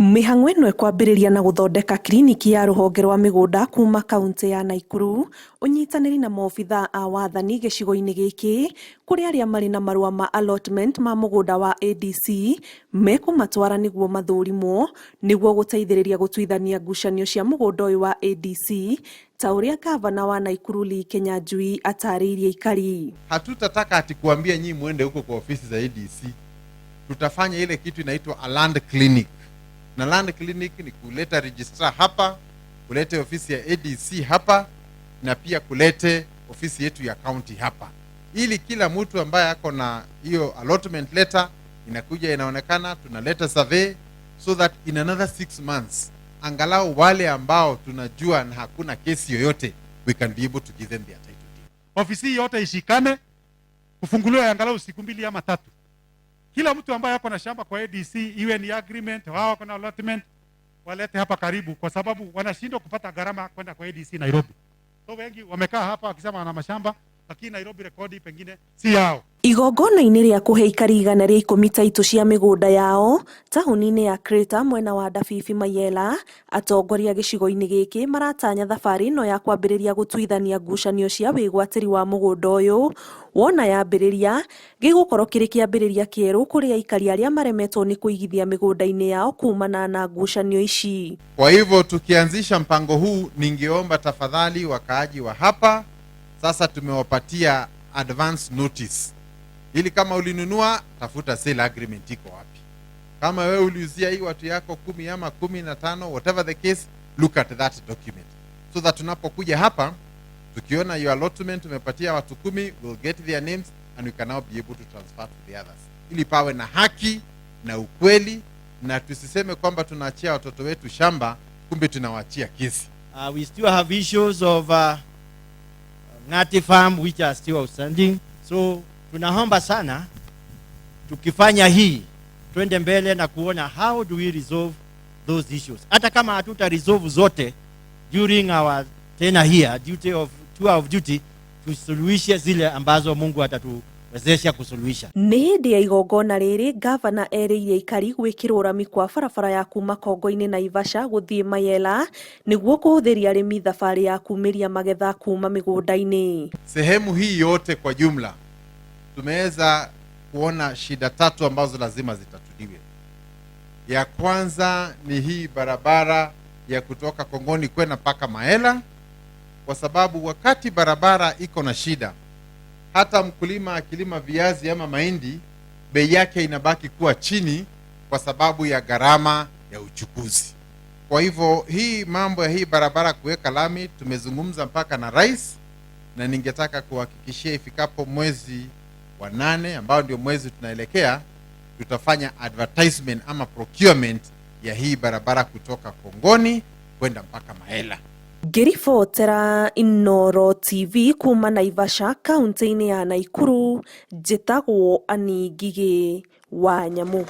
Mĩhang'o ĩno ĩkwambĩrĩria na gũthondeka kiriniki ya rũhonge rwa mĩgũnda kuma kaunti ya Naikuru, ũnyitanĩri na maobithaa a wathani gĩcigo-inĩ gĩkĩ, kũrĩa arĩa marĩ na marũa ma allotment ma mũgũnda wa ADC mekũmatwara nĩguo mathũrimwo nĩguo gũteithĩrĩria gũtuithania ngucanio cia mũgũnda ũyũ wa ADC ta ũrĩa gavana wa Naikuru Lee Kinyanjui atarĩirie aikari. Hatutataka ati kuambia nyinyi muende huko kwa ofisi za ADC. Tutafanya ile kitu inaitwa a land clinic, na land clinic ni kuleta registrar hapa, kulete ofisi ya ADC hapa na pia kulete ofisi yetu ya county hapa, ili kila mtu ambaye ako na hiyo allotment letter inakuja inaonekana, tunaleta survey so that in another 6 months angalau wale ambao tunajua na hakuna kesi yoyote, we can be able to give them their title deed. Ofisi hii yote ishikane, kufunguliwa angalau siku 2 ama 3. Kila mtu ambaye ako na shamba kwa ADC, iwe ni agreement, wao wako na allotment, walete hapa karibu, kwa sababu wanashindwa kupata gharama kwenda kwa ADC Nairobi. So wengi wamekaa hapa wakisema wana mashamba, lakini Nairobi rekodi pengine si yao. Igongona-inĩ rĩa kũhe aikari 110 taitũ cia mĩgũnda yao taũni-inĩ ya Crater mwena wa Ndabibi Mayela, atongoria gĩcigo-inĩ gĩkĩ maratanya thabarĩ ĩno ya kwambĩrĩria gũtuithania ngucanio cia wĩgwatĩri wa mũgũnda ũyũ wona yambĩrĩria gĩgũkorwo kĩrĩ kĩambĩrĩria kĩerũ kũrĩ aikari arĩa maremetwo nĩ kũigithia mĩgũnda-inĩ yao kumana na ngucanio ici. Kwa hivyo tukianzisha mpango huu, ningeomba tafadhali wakaaji wa hapa sasa, tumewapatia advance notice ili kama ulinunua, tafuta sale agreement iko wapi. Kama wewe uliuzia hii watu yako 10 ama 15, whatever the case, look at that document so that tunapokuja hapa tukiona your allotment umepatia watu 10, we'll get their names and we can now be able to transfer to the others, ili pawe na haki na ukweli na tusiseme kwamba tunaachia watoto wetu shamba, kumbe tunawaachia kesi. We still have issues of Ngati Farm which are still outstanding. So tunaomba sana tukifanya hii twende mbele na kuona how do we resolve those issues. Hata kama hatuta resolve zote during our tenure here duty of tour of duty, tusuluhishe zile ambazo Mungu atatuwezesha kusuluhisha. Nĩ hĩndĩ ya igongona rĩrĩ ngavana erĩire aikari gwĩkĩrwo rami kwa barabara ya kuma Kongo-inĩ Naivasha gũthiĩ Mayela nĩguo kũhũthĩria arĩmi thabarĩ ya kumĩria magetha kuma mĩgũnda-inĩ. Sehemu hii yote kwa jumla tumeweza kuona shida tatu ambazo lazima zitatuliwe. Ya kwanza ni hii barabara ya kutoka Kongoni kwenda mpaka Maela, kwa sababu wakati barabara iko na shida, hata mkulima akilima viazi ama mahindi, bei yake inabaki kuwa chini kwa sababu ya gharama ya uchukuzi. Kwa hivyo hii mambo ya hii barabara kuweka lami tumezungumza mpaka na rais, na ningetaka kuhakikishia ifikapo mwezi wa 8 ambao ndio mwezi tunaelekea, tutafanya advertisement ama procurement ya hii barabara kutoka Kongoni kwenda mpaka Maela. Ngĩribotera Inooro TV kuma Naivasha kaunti-inĩ ya Naikuru, njĩtagwo Annie Ngigĩ wa Nyamũ.